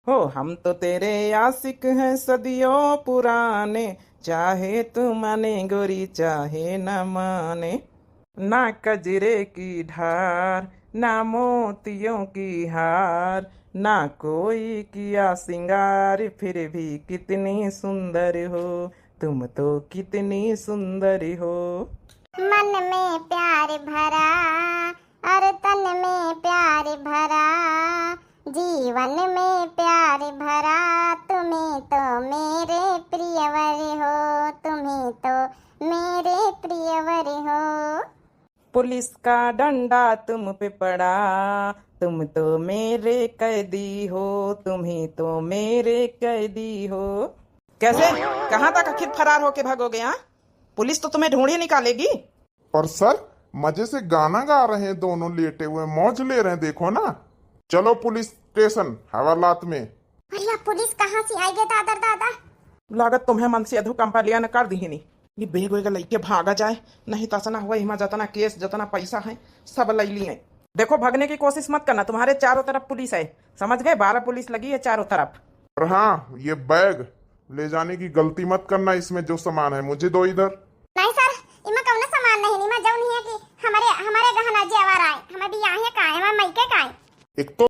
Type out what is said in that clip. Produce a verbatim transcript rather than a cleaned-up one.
हो, हम तो तेरे आशिक हैं सदियों पुराने, चाहे तू माने गोरी चाहे न माने। ना कजरे की धार, ना मोतियों की हार, ना कोई किया सिंगार, फिर भी कितनी सुंदर हो, तुम तो कितनी सुंदर हो। मन में प्यार भरा और तन में प्यार भरा, जीवन में प्यार भरा, तुम्हें तो मेरे प्रियवर हो, तुम्हें तो मेरे प्रियवर हो। पुलिस का डंडा तुम पे पड़ा, तुम तो मेरे कैदी हो, तुम ही तो मेरे कैदी हो। कैसे, कहाँ तक आखिर फरार होके भागोगे, हाँ? पुलिस तो तुम्हें ढूंढ ही निकालेगी। और सर, मजे से गाना गा रहे हैं दोनों, लेटे हुए मौज ले रहे हैं, देखो ना। चलो पुलिस स्टेशन, हवालात में। अरे, अब पुलिस कहाँ से आइगे दादा रे दादा? लागत तुम्हें मन से अधू कंपलिया न कर दिहिनी। ये बैग वैग लइके भागा जाए, नहीं तो असना हुआ, इमा जतना केस, जतना पैसा है, सब लइ लिए। देखो, भगने की कोशिश मत करना, तुम्हारे चारों तरफ पुलिस है, समझ गए? बारह पुलिस लगी है चारों तरफ। और हाँ, ये बैग ले जाने की गलती मत करना, इसमें जो सामान है मुझे दो इधर। नहीं सर, इमा कौनो सामान नहीं, इमा जौन ही है कि हमारे, हमारे गहना जेवर आए, हमारे बियाहे का आए, हमारे मइके का आए। एक तो